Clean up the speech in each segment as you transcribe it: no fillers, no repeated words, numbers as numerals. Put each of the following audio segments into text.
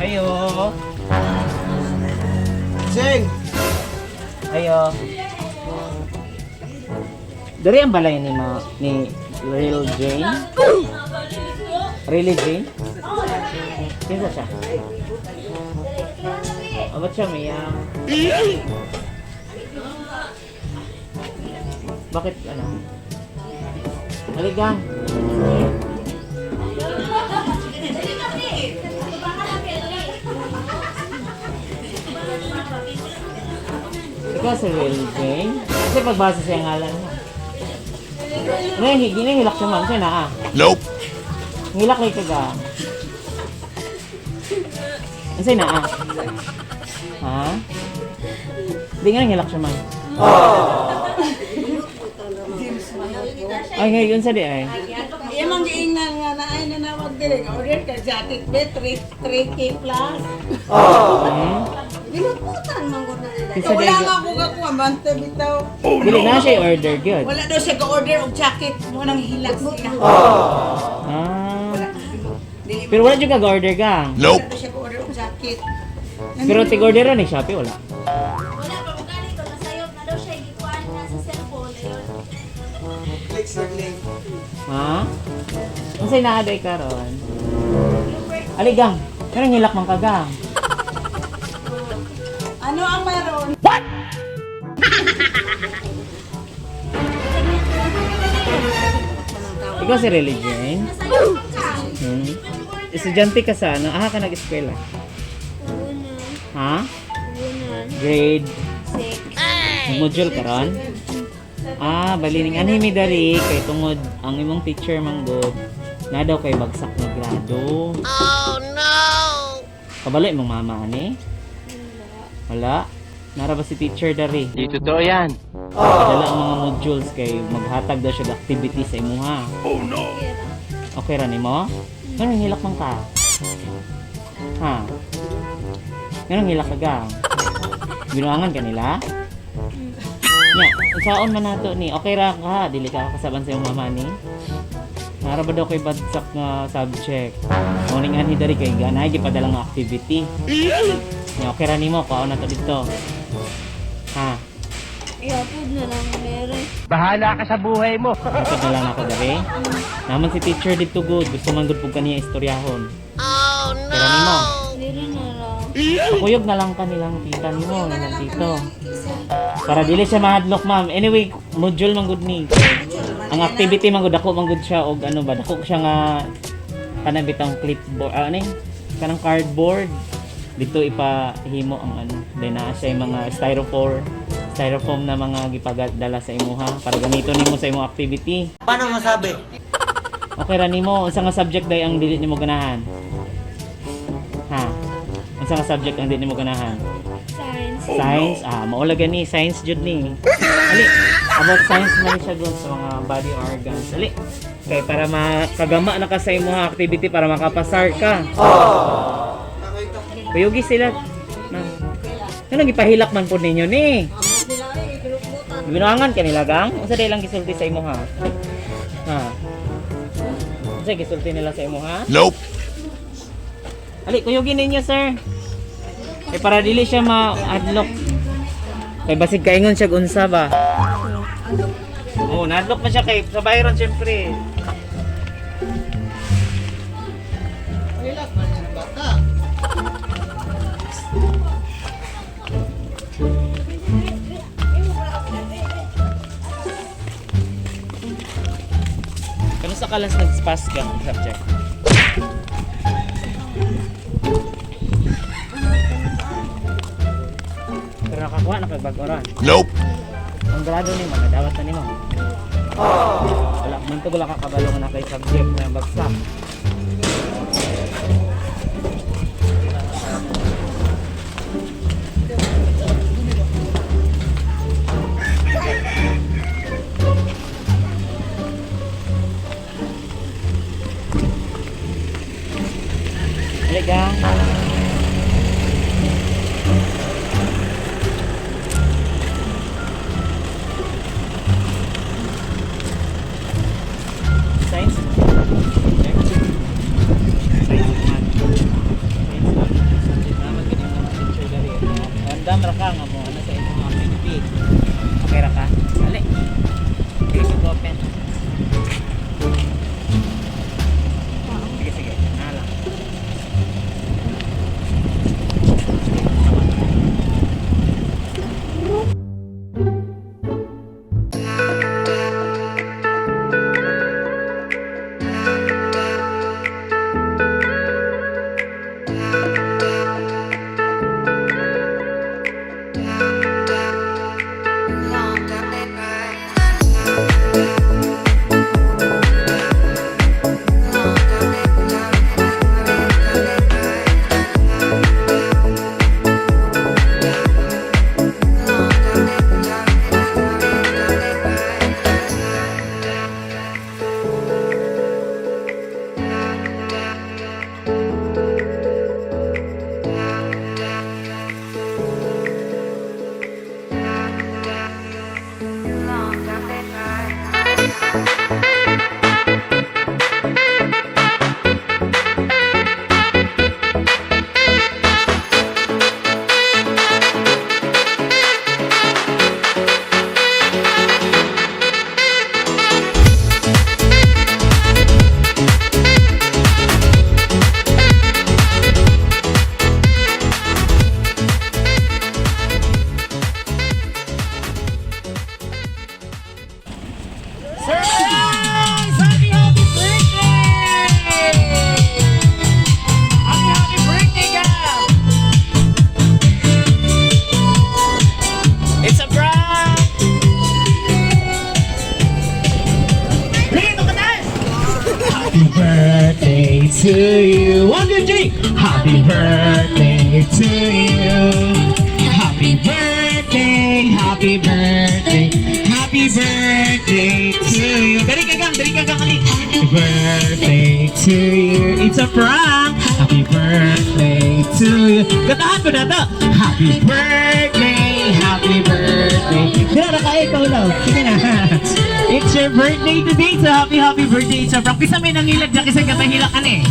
Ayo. Sing! Ayo. Dari ang balay ni ma ni Real Jane? Really Jane? Kinsa siya? Abat siya Mia. Bakit ano? Halika. Ikaw si Real Jane? Kasi pagbasa siya ang ngalan mo. Ngayon, ginahilak siya, ma'am. Siya na ah. Nope. Ngilak kay kaga. Unsay na ah? Ha? Di nga ngilak siya, ma'am. Ay, ngayon sa di ay. Iya mang giingnan nga na ay nanawag diri nga order ka jacket be 3 3K plus. Binuputan man gud na nila. Kinsa di Wala ay? nga ko kakuha bante bitaw. Dili na siya order gyud. Wala daw siya ga-order og jacket mo nang hilak siya. Ah. Dili Pero wala jud ka order ka. Nope. wala daw siya ga-order og jacket. Pero tig order ni Shopee wala. Wala pa mo gani ko nasayop na daw siya gikuan na sa cellphone ayun. Click sa link. Ha? Unsay naa day karon? Aligang. Kanang ngilak man kagang. Ano ang mayroon? Ikaw si Really Jane? Nasayop ka. Estudyante ka sa ano? Aha ka nag-eskwela? Una, Ha? una, Grade six. Module karon? Ah, balining anhi mi dari kay tungod ang imong teacher manggod na daw kay bagsak na grado. Oh no. Kabalo imong mama ani? Wala. Nara ba si teacher dari? Di totoo yan. Dala ang mga modules kay maghatag daw siya og activity sa imuha. Oh no. Okay ra nimo? Nganong hilak man ka? Ha? Nganong hilak ka ga? Binuangan ka nila? Nya, unsaon man nato ni? Okay ra ka, dili ka kasaban sa imong mama ni. Nara ba daw kay bagsak nga subject? Morning anhi dari kay ganay gipadala nga activity. Nya, okay ra nimo kuhaon nato dito. Ha? I-upload na lang meron. Bahala ka sa buhay mo. Lapad na lang ako dere. Naman si teacher dito good. Gusto man good pug kaniya istoryahon. Oh no. Pero nimo, Dili na lang. pakuyog na lang kanilang tita nimo, nilang tito. Para dili siya mahadlok, ma'am. Anyway, module man good ni. Ang activity man good dako man good siya og ano ba, dako siya nga kanang bitang clipboard, ah, ano yun? Kanang cardboard. Dito ipahimo ang ano, then naa siya yung mga styrofoam, styrofoam na mga gipagadala sa imuha para gamito nimo sa imong activity. Paano masabi? Okay ra nimo, unsa nga subject day ang dili nimo ganahan? Ha? Unsa nga subject ang dili nimo ganahan? Science. Science, ah, mao gani science jud ni. Ali, about science man siya dun sa mga body organs. Ali, kay para makagama na ka sa imong activity para makapasar ka. Kuyugi sila. Ma'am. Ano gipahilak man po ninyo ni? Binuangan ka nila gang? Unsa day lang gisulti sa imo ha? Ha? Unsa gisulti nila sa imo ha? Nope. Ali, kuyugin ninyo, sir. Kay para dili siya ma-adlock. Kay basig kaingon siya unsa ba? Oo, oh, naadlock man siya kay sa Byron siyempre. Relax man yan ang bata. Kamusta ka last nag-pass ka ng subject? Pero nakakuha na kag bag-o ron. Nope. Ang grado nimo, nadawat na nimo. Wala man to wala ka kabalo nga na kay subject na bagsak. Halika. Science mo. Ano sa imong mga baby? Okay ra ka? Ali. Sige, sige, open. Sige, sige. Na lang. Sige, tama. Surprise! Happy, happy birthday! Happy, happy birthday, Gab! It's a prank! Dito ka na! Happy birthday to you. One, two, three. Happy birthday to you. Happy birthday, happy birthday, happy birthday to you. Dali ka gang, dali ka gang, ali. Happy birthday to you. It's a prank. Happy birthday to you. Katahan ko na to. Happy birthday, happy birthday. Dira na kayo, ikaw lang. Sige na. It's your birthday today, so happy, happy birthday. It's a prank. Kisa may nangilag dyan, kasi katahila ka na eh.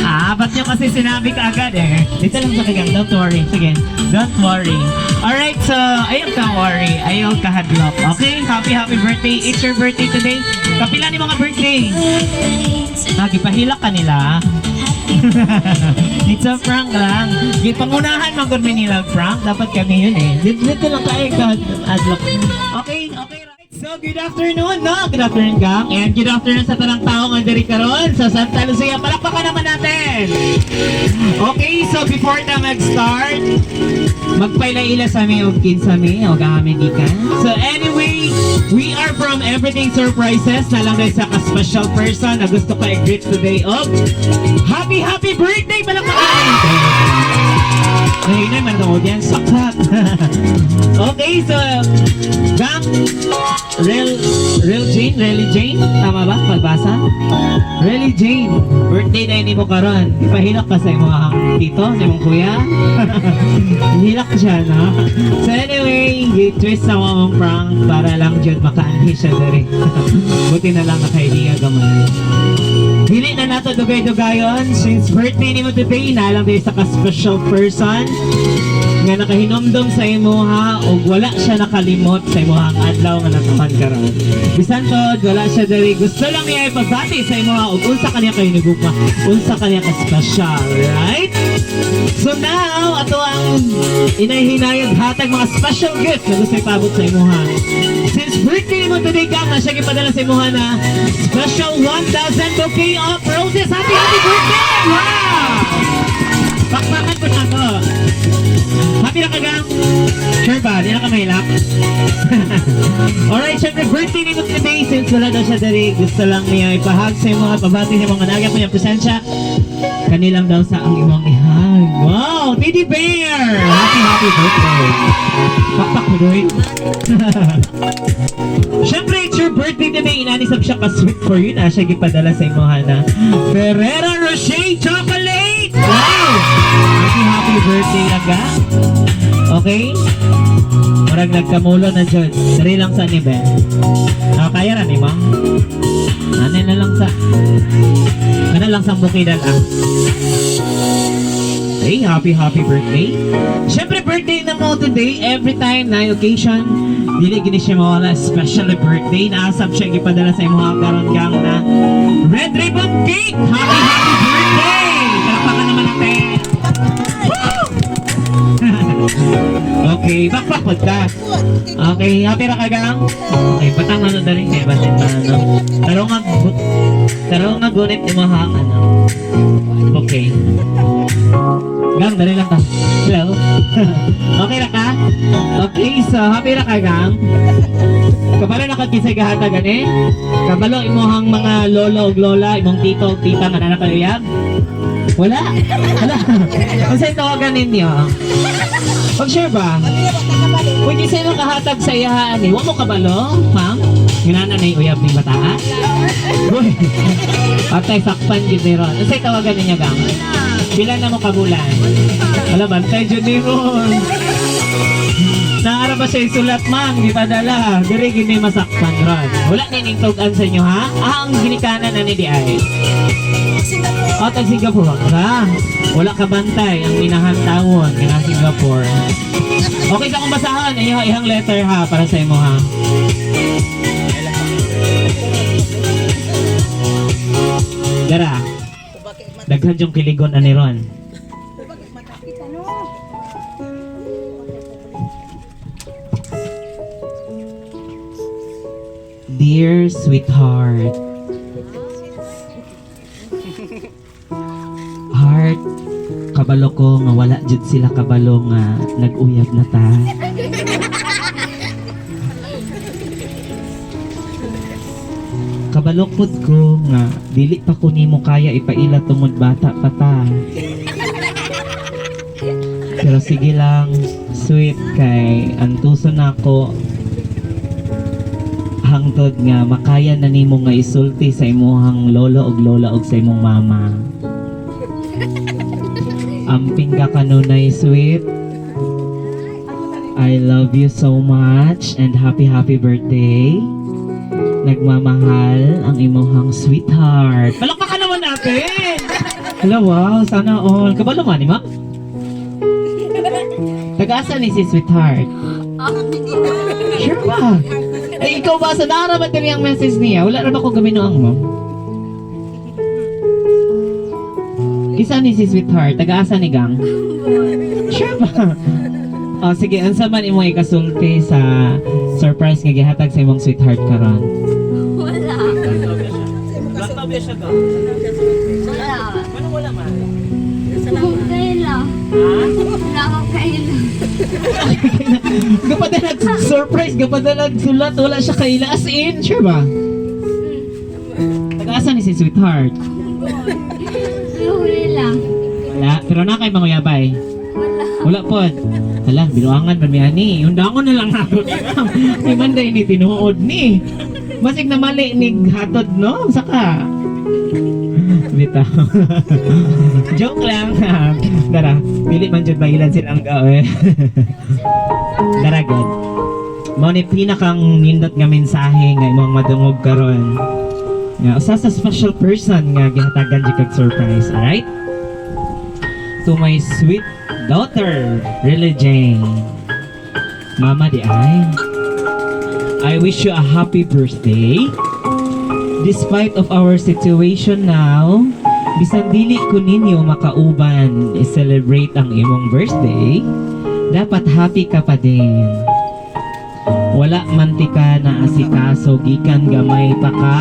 Ah, ba't nyo kasi sinabi ka agad eh? Dito lang sa kagang, don't worry. Sige, don't worry. Alright, so, ayaw ka worry. Ayaw ka hadlock. Okay, happy, happy birthday. It's your birthday today. Kapila ni mga birthday. Ah, gipahilak ka nila. It's a prank lang. Gipangunahan man gud mi nila prank. Dapat kami yun eh. Dito, dito lang tayo ka adlock. Okay, okay, right. So, good afternoon, no? Good afternoon, gang. And good afternoon sa tanang tao nga diri karon sa Santa Lucia. Palakpakan naman natin. Okay, so before ta mag-start, magpaila-ila sa mi og kinsa mi og ang aming gikan. So anyway, we are from Everything Surprises na lang sa ka special person na gusto ko i-greet today og happy happy birthday palakpakan. Nahinay man ang audience, saksak. Okay, so gang, Real Real Jane, Really Jane, tama ba pagbasa? Really Jane, birthday na ini mo karon. Ipahilak ka sa imong tito, sa imong kuya. Hilak siya, no? So anyway, twist sa mong prank para lang jud makaanhi siya diri. Buti na lang naka-idea gamay. Dili na nato dugay-dugayon since birthday nimo today, na lang sa ka special person nga nakahinomdom sa imuha ug wala siya nakalimot sa imuhang adlaw nga natuman karon. Bisan tod wala siya diri, gusto lang niya ipagbati sa imuha ug unsa kaniya kayo nigugma, unsa kaniya ka special, right? So now, ato ang inahinayag hatag mga special gift na gusto ipabot sa imuha. Since birthday mo today, Gang, na siya gipadala sa imuha na special 1,000 bouquet of roses. Happy, happy birthday! Wow! Pakpakan ko na to. Happy na ka, Gang? Sure ba? Di na ka mahilak? Alright, syempre birthday ni mo today since wala daw siya diri, gusto lang niya ipahag sa imo at pabati sa mga nagya po niyang presensya. Kanilang daw sa ang imong ihag. Wow! Teddy Bear! Happy, happy birthday! Pakpak mo doy. Syempre, it's your birthday today. Inanisab siya ka-sweet for you na siya gipadala sa imo, Hana. Ferrero Rocher Chocolate! Wow! Happy, happy birthday, Laga. Okay? Murag nagkamulo na dyan. Dari lang sa ni Ben. Ah, kaya ra ni mo? Ano na lang sa... Ano lang sa bukidan ah. birthday. Happy, happy birthday. Siyempre, birthday na mo today. Every time na occasion, dili gini siya mawala, especially birthday. Naasap siya gipadala sa imong karon, gang, na red ribbon cake. Happy, happy birthday! Palakpakan naman natin. Woo! Okay, bakbak pod ka. Okay, happy ra ka, gang? Okay, patang ano dali kay basin na ano. Tarong nga gunit imong ano. Okay. Gang, dali lang ka. Hello. Okay ra ka? Okay, so happy ra ka, gang? Kabalo na kag kinsay gahatag ani? Kabalo imong mga lolo ug lola, imong tito ug tita nga naa kauyab? Wala. Wala. Unsay tawagan ninyo? Pag-share ba? Pwede sa imong kahatag sa iyahaan eh. Wa mo kabalo, ma'am? Ginana na yung uyab ni bataa? Uy. Atay, sakpan yun ni ron. Unsay tawagan ninyo, gang? Pila na mo kabulan? Wala, bantay dyan ni ron. Naara ba siya isulat, ma'am? Di pa dala. Diri gini masakpan ron. Wala nining tugan sa inyo, ha? Ah, ang ginikanan na ni di ay. O, tag Singapore ka. Wala ka bantay ang minahan tawon nga Singapore. Okay sa akong basahan, iyo ihang letter ha para sa imo ha. Dara. Daghan yung kiligon ani ron. Dear sweetheart. Heart, kabalo ko nga wala jud sila kabalo nga nag-uyab na ta. Kabalo pud ko nga dili pa ko nimo kaya ipaila tungod bata pa ta. Pero sige lang, sweet, kay antuson nako hangtod nga makaya na nimo nga isulti sa imuhang lolo og lola og sa imong mama. Amping ka kanunay, sweet. I love you so much and happy, happy birthday. Nagmamahal ang imuhang sweetheart. Palakpakan naman natin! Hello, wow. Sana all. Kabalo man, ni ma'am? Taga-asa ni si sweetheart? Sure ba? Eh, ikaw ba? Sa naara ba diri ang message niya? Wala ra ba ko gaminuang mo? Isa ni si sweetheart, taga-asa ni gang? Sure ba? Oh, sige, unsa man imong ikasulti sa surprise nga gihatag sa imong sweetheart karon? Wala. Laptop siya ka. Wala. Ano wala man? Kaila. Wala akong kaila. Gapadalag surprise, gapadalag sulat, wala siya kaila as in, sure ba? Taga-asa ni si sweetheart? Huli lang. Wala, pero na kay mga yabay. Wala. Wala pod. Hala, binuangan man mi ani. Undangon na lang ako. May manday ni tinuod ni. Masig na mali ni hatod no? Saka. Bitaw. Joke lang. Dara, dili man jud mailan silang gawe. Dara god. Mao ni pinakang nindot nga mensahe nga imong madungog karon. Nga usa sa special person nga gihatagan jud kag surprise, alright? To my sweet daughter, Really Jane. Mama di ay. I wish you a happy birthday. Despite of our situation now, bisan dili ko ninyo makauban i-celebrate ang imong birthday, dapat happy ka pa din. Wala man ti ka na asikaso gikan gamay pa ka.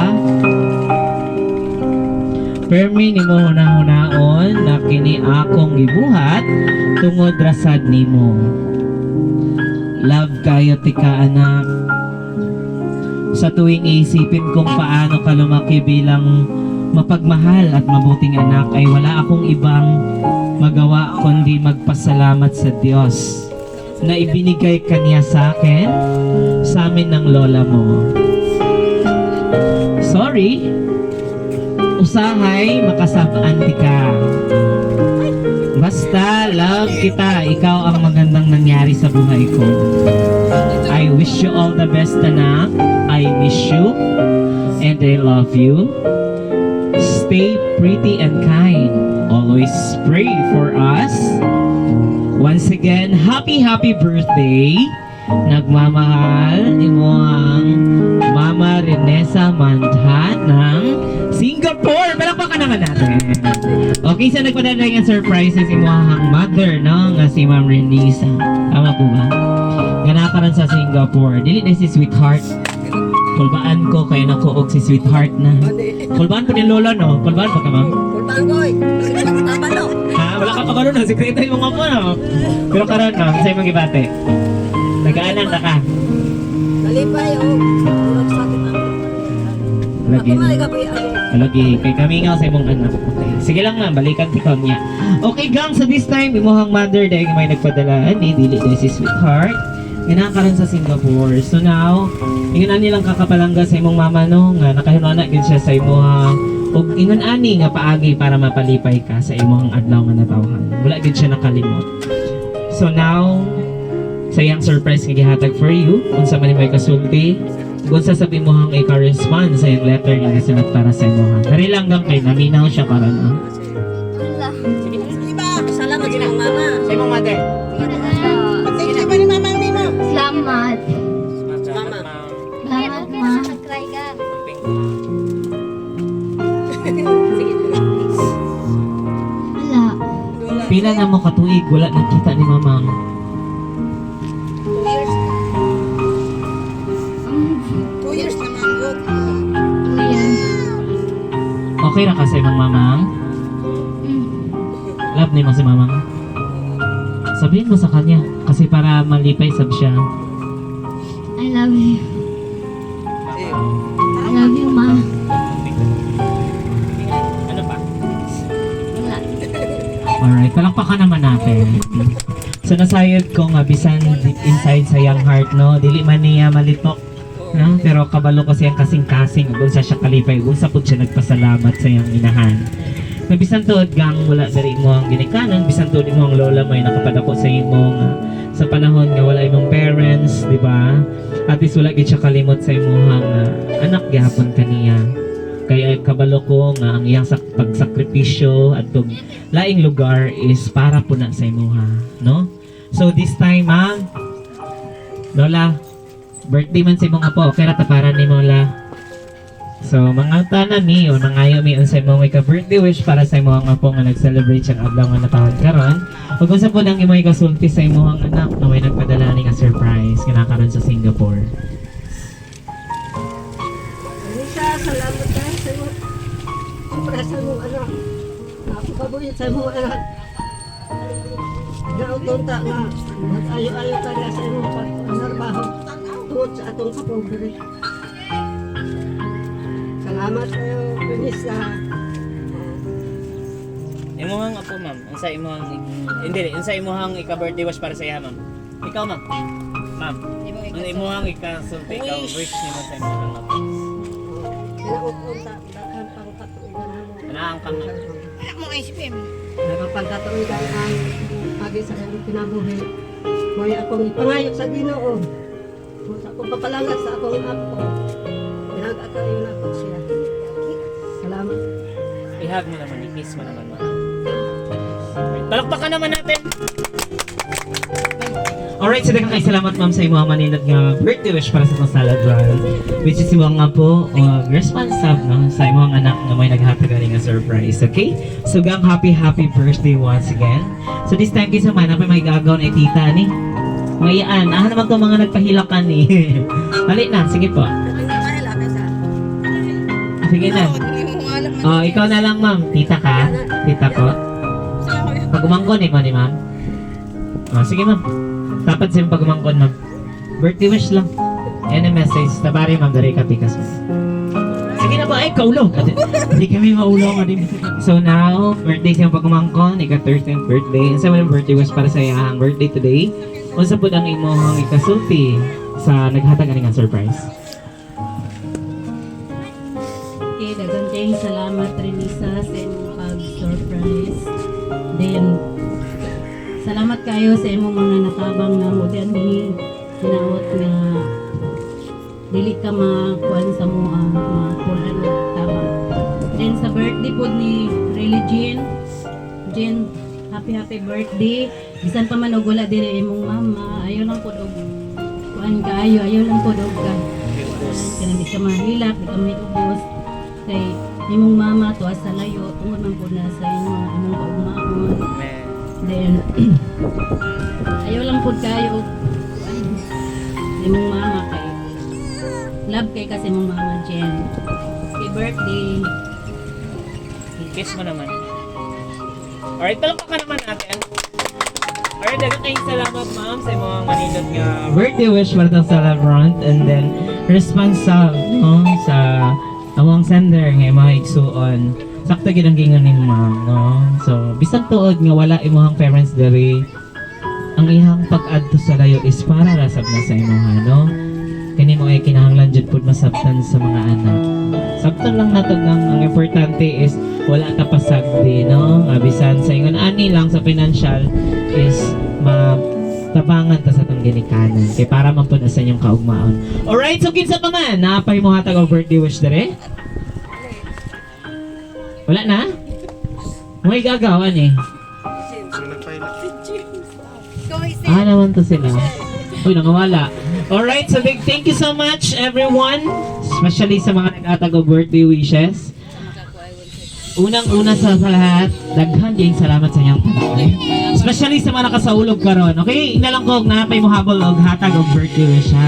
Permi nimo hunahunahon na kini akong gibuhat tungod rasad nimo. Love kayo tika, anak. Sa tuwing iisipin kong paano ka lumaki bilang mapagmahal at mabuting anak ay wala akong ibang magawa kundi magpasalamat sa Diyos na ibinigay kaniya sa akin, sa amin ng lola mo. Sorry, usahay makasabaan ti ka. Basta love kita, ikaw ang magandang nangyari sa buhay ko. I wish you all the best, anak. I miss you and I love you. Stay pretty and kind. Always pray for us. Once again, happy, happy birthday. Nagmamahal, imo ang Mama Renesa Mandhat ng Singapore. Palakpakan naman natin. Okay, so nagpadala ng surprises imo ang mother, no? Nga si Ma'am Renesa. Tama po ba? Nga nakaroon sa Singapore. Dili na si sweetheart. Kulbaan ko kay nako og si sweetheart na. Kulbaan ko ni Lola, no? Kulbaan pa ka, ma'am? Kulbaan ko eh. Kasi wala ko kabalo. Ha? Wala ka kabalo na. Sekreto yung mga po, no? Pero karon, ma'am, sa imong gibate. Nag-aanang na ka. Malipay oh. Murag sakit ang. Lagi. Ako man ikapoy ano. Lagi. Kay kami nga sa imong anak. Okay. Sige lang, ma'am. Balikan ti niya. Okay, gang. So this time, imuhang mother dahil may nagpadala. Ani, dili dahil si sweetheart. Nga karon sa Singapore. So now, ingon ani lang kakapalangga sa imong mama, no, nga nakahimana gid siya sa imuha ug ingon ani nga paagi para mapalipay ka sa imong adlaw nga natawhan. Wala gid siya nakalimot. So now, sa iyang surprise nga gihatag for you, unsa man may kasulti, kung sasabi mo ang ika-respond sa iyang letter nga gisulat para sa imuha. Dari lang gang kay naminaw siya para no. Wala. Iba, salamat sa imong mama. Sa imong mother. Thank you ba ni mama ni mo? Salamat. Salamat, ma'am. Salamat, ma. Nag-cry ka. Wala. Pila na mo katuig wala nakita ni mamang? 2 years. 2 years na man good. 2 years. Okay ra ka sa imong mamang? Love ni mo si mamang? Sabihin mo sa kanya kasi para malipay sab siya. I love you. I love you, ma. Ano pa? Wala. Alright, palakpakan naman natin. So nasayod ko nga bisan deep inside sa young heart, no, dili man niya malitok, no, pero kabalo ko siyang kasing-kasing ug unsa siya kalipay ug unsa pud siya nagpasalamat sa iyang inahan. Na bisan tuod gang wala diri mo ang ginikanan, bisan tuod imo ang lola may nakapadako sa imo nga sa panahon nga wala imong parents, di ba? At least wala gid siya kalimot sa imong anak gihapon kaniya. Kaya kabalo ko nga ang iyang pagsakripisyo adtong laing lugar is para po na sa imuha, no? So this time, ma'am, Lola, birthday man sa imong apo, okay ra taparan ni mo, la. So, mga tanan mi, o mangayo mi unsa imong ika-birthday wish para sa imong apo nga nag-celebrate siyang adlaw nga natawhan karon. Ug unsa po ang imong ikasulti sa imong anak nga may nagpadala ni nga surprise nga nakaron sa Singapore? Anisa, salamat ka sa imong para sa imong anak. Ako kabuhi sa imong anak. Nautong ta nga mag-ayo-ayo ka na sa imong pagtrabaho tungod sa atong kapobre. Salamat kayo, Vanessa. Imuhang apo, ma'am. Unsa imuhang hindi, unsa imuhang ika-birthday wish para sa iya, ma'am? Ikaw, ma'am. Ma'am. Ang imuhang ikasulti, ikaw wish nimo sa imuhang apo. Kinautong ta, daghan pang katuigan namo. Anaang kang Daghan pang katuigan ang agi sa imong kinabuhi. May akong ipangayo sa Ginoo. Sa akong papalangat sa akong apo. Pinag-atayo na ako siya. Salamat. I-hug mo naman, i-kiss mo naman, ma'am. Alright, palakpakan naman natin. Alright, so daghang kay salamat, ma'am, sa imong maninat nga birthday wish para sa itong salad run. Which is imong nga po, response sab, no, sa imong anak nga may naghatag ani nga surprise, okay? So gang happy happy birthday once again. So this time kinsa man napay may gagaw na tita ni. Mayaan, ah naman to mga nagpahilakan ni. Hali na, sige po. Sige na. Oh, ikaw na lang, ma'am. Tita ka? Tita ko? Pagumangkon eh, ni ma'am. Oh, sige, ma'am. Dapat siyang pagumangkon, ma'am. Birthday wish lang. Any message. Tabari, ma'am. Dari ka, pikas. Sige na ba? Ay, kaulaw. Hindi kami maulaw. Nga din. So now, birthday siyang pagumangkon. Ika 13th birthday. Ang sa birthday wish para sa iyang birthday today. Unsa pud ang imong ikasulti sa naghatag ani nga surprise? Okay, daghang kayong salamat, Renisa, sa imong pag-surprise. Then, salamat kayo sa imong mga natabang na mo. Then, ni hinaot nga dili ka makuan sa mo, makuan og tabang. Then, sa birthday po ni Riley Jean, Jean, happy happy birthday. Bisan pa man og wala diri imong mama, ayaw lang pud og kuan kaayo, ayaw lang pud og ka. Kanang di ka mahilak, di ka mahiubos. Kay imong mama tuwa sa layo, tungod man pud na sa imong imong kaugmaon. Then ayaw lang pud kayo og kuan sa imong mama kay love kay kasi imong mama Jen. Happy birthday. Kiss mo naman. Alright, palakpakan naman natin. Alright, daghang kayong salamat, ma'am, sa imong manindot nga birthday wish para sa celebrant and then response sa, no, sa among sender nga imong igsuon. Sakto gid ang gingon ni ma'am, no? So, bisan tuod nga wala imong parents diri, ang iyang pag-adto sa layo is para ra sab na sa imuha, no? Kani mo ay kinahanglan jud pud masabtan sa mga anak. Sabtan lang nato gang ang importante is wala ta pasagdi, no? Nga bisan sa ingon ani lang sa financial is matabangan ta sa atong ginikanan kay para man pud sa inyong kaugmaon. Alright, so kinsa pa man naapay mo hatag og birthday wish dire? Wala na? May gagawan eh. Ah, naman to sila. Uy, nangawala. Alright, so big thank you so much, everyone. Especially sa mga nag-atag og birthday wishes. Unang-una sa lahat, daghan kayong salamat sa inyong tanan. Especially sa mga nakasaulog karon. Okay, inalang ko og napay mohabol og hatag og birthday wish, ha.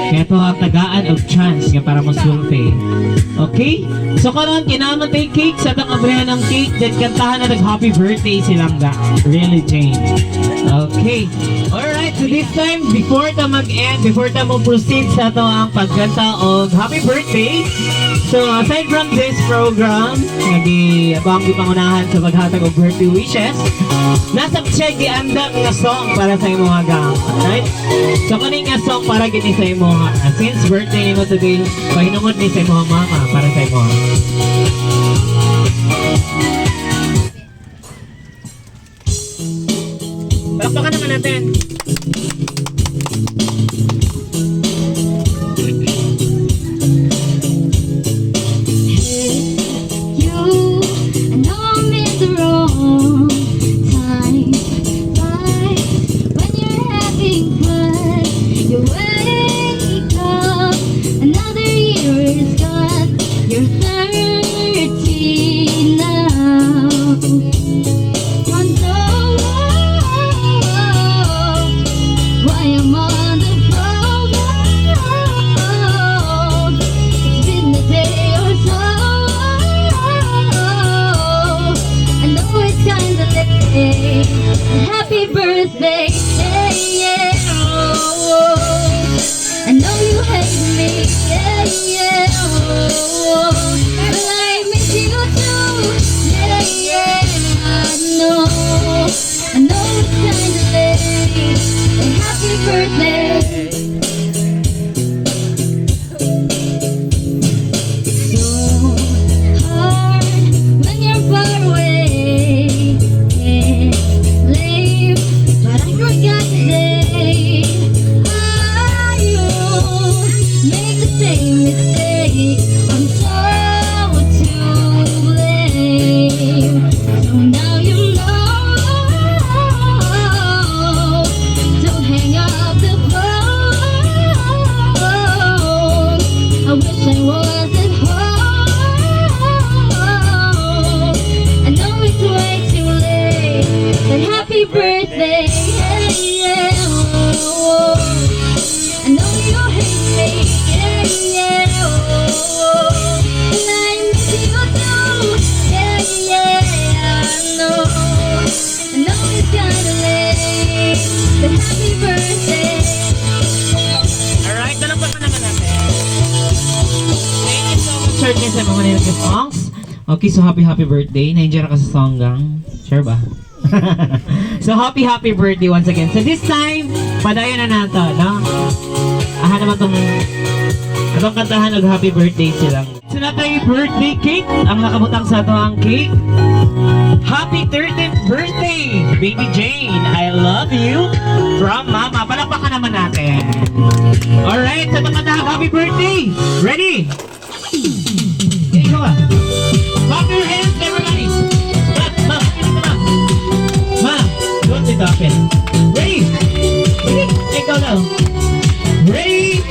Kaya to ang tagaan og chance nga para mosulti. Okay? So karon kinaman tay cake sa atong abrihan ng cake then kantahan na nag happy birthday silang ga. Really, Jane. Okay. Alright, so this time before ta mag-end, before ta mo proceed sa ato ang pagkanta og happy birthday. So aside from this program, nga gi abang gipangunahan sa paghatag og birthday wishes, nasa siya giandam nga song para sa imong gang. Alright? So kani nga song para gini sa imong, since birthday nimo today, pahinungod ni sa imong mama para sa imong. Palakpakan naman natin. You, I know I'm in the wrong. Time flies when you're having fun. You wake up, another year is gone. You're 30 now. Wonder why I'm on the phone. It's been a day or so. I know it's kinda late. Happy birthday, yeah, oh. I know you hate me, yeah, oh. But I miss you too, yeah, I know. I know it's kinda late, but happy birthday. So hard when you're far away. It's lame, but I forgot today. I won't make the same mistake. I'm so to blame. So now you know. Don't hang up the phone. I wish I was at home. I know it's way too late, but happy birthday, yeah, oh. I know you hate me, yeah, oh. And I miss you too, yeah, I know. I know it's kinda late, but happy birthday. Alright, palakpakan naman natin. Thank you so much, Sir sa mga nilagay songs. Okay, so happy happy birthday. Na-enjoy ka sa song, gang? Sure ba? So happy happy birthday once again. So this time, padayon na nato, no? Aha naman tong atong kantahan og happy birthday silang. So natay birthday cake ang nakabutang sa ato ang cake. Happy 13th birthday, Baby Jane. I love you from Mama. Palakpakan naman natin. Alright, sa mga happy birthday. Ready? Okay, ikaw ah. Clap your hands, everybody. Clap, ma'am. Ma, go to Apil to, apil. Ready? Ready? Ikaw na. Ready?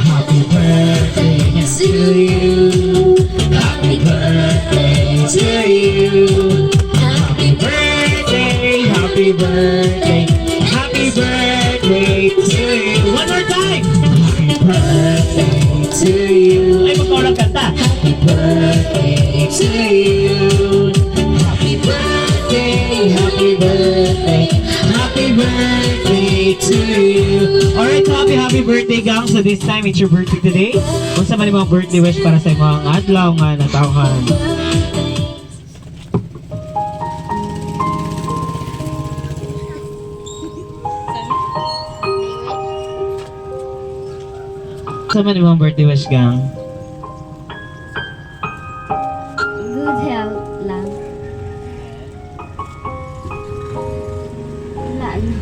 Happy birthday to you. Happy birthday to you. Happy birthday, happy birthday, happy birthday to you. One more time. Happy birthday to you. Ay, magkaulang kanta. Happy birthday to you. Happy birthday, happy birthday, happy birthday to you. Alright, so happy, happy birthday, gang. So this time, it's your birthday today. Unsa man imong birthday wish para sa imong adlaw nga natawhan? Unsa man imong birthday wish, gang? Good health lang. Wala na.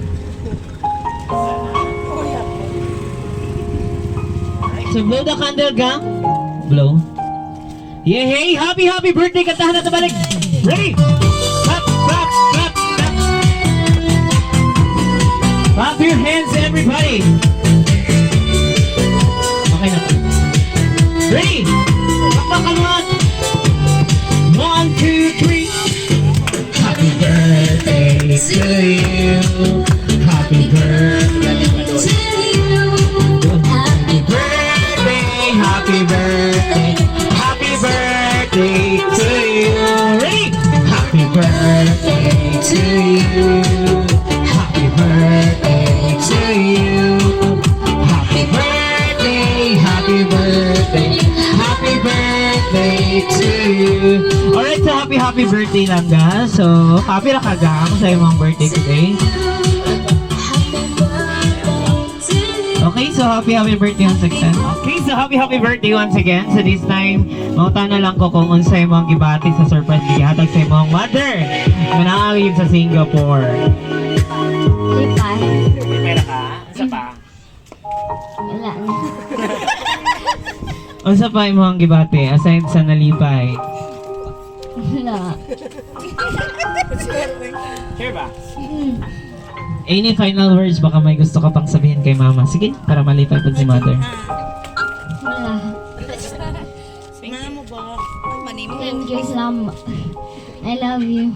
So blow the candle, gang. Blow. Yeah, hey, happy, happy birthday. Kantahan na balik. Ready? Clap, clap, clap, clap. Clap your hands, everybody. Okay na. Ready? Pakpakan one. One, two, three. Happy birthday to you. Happy birthday. To you. Happy birthday, happy birthday, happy birthday to you. Ready? Happy birthday to you. Happy birthday to you. Happy birthday, happy birthday, happy birthday to you. Alright, so happy, happy birthday lang ga. So, happy ra ka gang sa imong birthday today. Okay, so happy happy birthday once again. Okay, so happy happy birthday once again. So this time, mangutana lang ko kung unsay imong gibati sa surprise gihatag sa imong mother nga naa sa Singapore. Lipay. May pera ka? Unsa pa? Wala na. Unsa pa imong gibati aside sa nalipay? Wala. Sure ba? Any final words, baka may gusto ka pang sabihin kay mama? Sige, para malipay po si mother. Wala. Mamo ba? Ay, manimo. Thank you so much. I love you.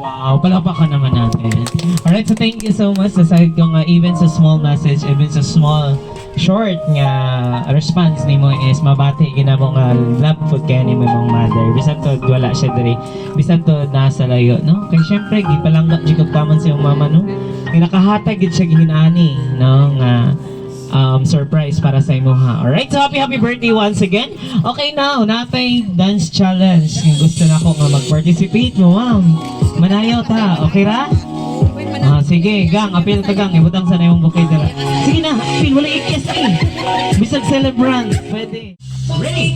Wow, palakpakan naman natin. Alright, so thank you so much sa side ko nga, even sa small message, even sa small short nga response nimo is mabati ginamo nga love food kay nimo imong mother. Bisan to wala siya diri. Bisan to nasa layo, no? Kay syempre gipalangga jud kag taman sa iyong mama, no? Kay nakahatag gid siya gihinani, no, nga surprise para sa imo ha. Alright, so happy happy birthday once again. Okay now, natay dance challenge. Kung gusto na ako nga mag-participate mo, ma'am. Manayaw ta, okay ra? Ah, sige, gang, apil ka gang, ibutang sa imong bouquet dira. Sige na, apil, wala ikis eh. Bisag celebrant, pwede. Ready?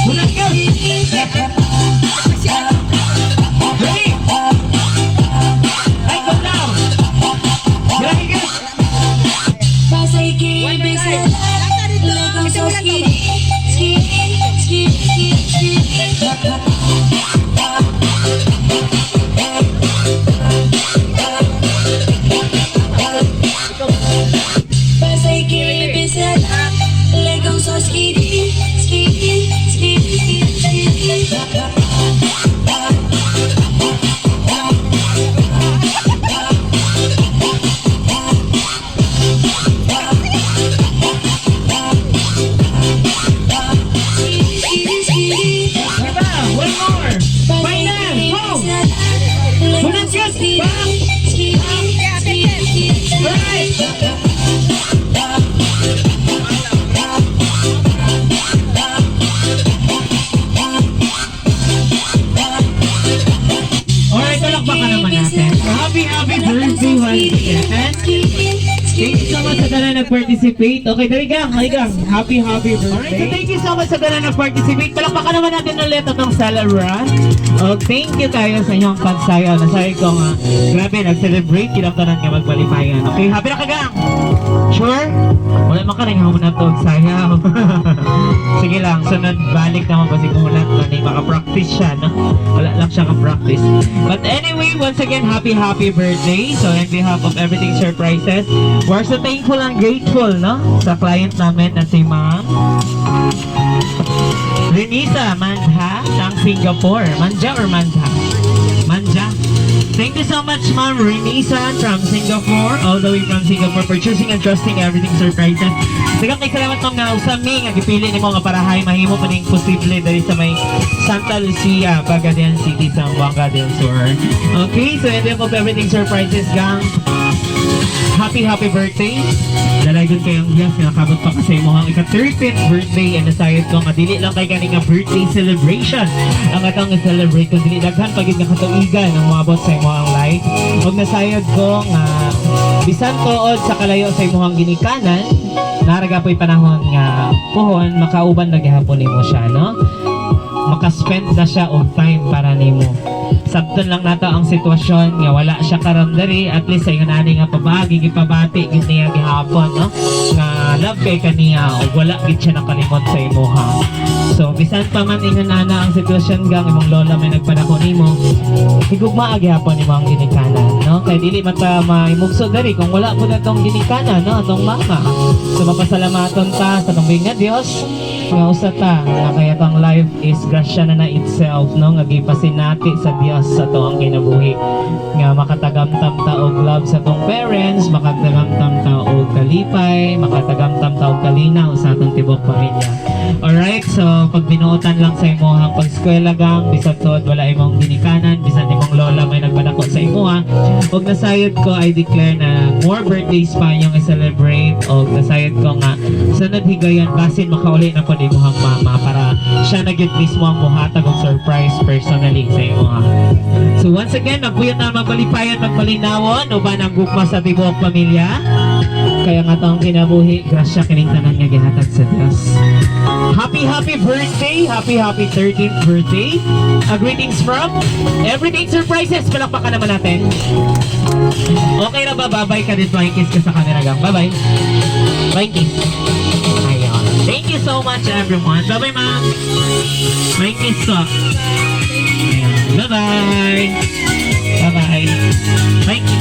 Muna ka! Ready? Ay, go down! Grabe ka! Diba? One more! Final! Go! Muna ka! Back! Right! Alright, palakpakan naman natin. So, happy, happy birthday once again. Thank you so much sa tanan nag-participate. Okay, dali gang, hi gang. Happy, happy birthday. Alright, so thank you so much sa tanan nag-participate. Palakpakan naman natin ulit itong celebrant. Oh, thank you kayo sa inyong pagsayaw. Nasabi ko nga, grabe, nag-celebrate. Kinang tanan nga magmalipayan. Okay, happy na ka gang! Sure? Wala man ka rin humunat og sayaw. Sige lang, sunod balik naman kasi humunat na ni maka-practice siya, no? Wala lang siya ka-practice. But anyway, once again, happy, happy birthday. So, in behalf of Everything Surprises, we're so thankful and grateful, no? Sa client namin na si Ma'am Renisa Mandha ng Singapore. Manja or Mandha? Manja. Thank you so much, Ma'am Renisa from Singapore, all the way from Singapore, for choosing and trusting Everything Surprises. Daghang kay salamat, ma'am, nga usa mi nga gipili nimo nga parahay mahimo pa ning posible diri sa may Santa Lucia, Pagadian City, Zamboanga del Sur. Okay, so in behalf of Everything Surprises, gang, happy, happy birthday. Dalaygon kayong Diyos nga nakabot pa kasi mo ang ika-13th birthday, and nasayod ko nga dili lang kay kani nga birthday celebration ang atong i-celebrate kung dili daghan pa gid nga katuigan ang moabot sa imong life. Ug nasayod ko nga bisan tuod sa kalayo sa imong ginikanan, naa ra po'y panahon nga puhon makauban na gihapon nimo siya, no? Makaspend na siya og time para nimo. Sabton lang nato ang sitwasyon nga wala siya karon diri, at least sa ingon ani nga pamagi, gipabati gid niya gihapon, no, nga love kay kaniya ug wala gid siya nakalimot sa imuha. So bisan pa man ingon ana ang sitwasyon, gang, imong lola may nagpadako nimo, higugmaa gihapon nimo ang ginikanan, no, kay dili man ta mahimugso diri kung wala po na tong ginikanan, no, atong mama. So mapasalamaton ta sa atong nga Dios nga usa ta nga kaya tong life is grasya na na itself, no, nga gipasinati sa Dios sa atong kinabuhi nga makatagamtam ta og love sa atong parents, makatagamtam ta og kalipay, makatagamtam ta og kalinaw sa atong tibok pamilya. Alright, so pag binuotan lang sa imong pag-eskwela, gang, bisan tuod wala imong ginikanan, bisan imong lola may nagpadako sa imuha, ug nasayod ko, I declare na more birthdays pa inyong i-celebrate, og nasayod ko nga sunod higayon basin makauli na pod imong mama para siya na gyud mismo ang muhatag og surprise personally sa imuha. So once again, magpuyat na magmalipayan, magmalinawon, uban ang gugma sa tibuok pamilya. Kaya nga atong kinabuhi, grasya kining tanan nga gihatag sa Dios. Happy, happy birthday! Happy, happy 13th birthday! Greetings from Everything Surprises! Palakpakan naman natin. Okay na ba? Bye-bye ka din. Flying kiss ka sa camera, gang. Bye-bye. Flying kiss. Ayun. Thank you so much, everyone. Bye-bye, ma'am. Flying kiss ko. Ayun. Bye-bye. Bye-bye. Flying kiss.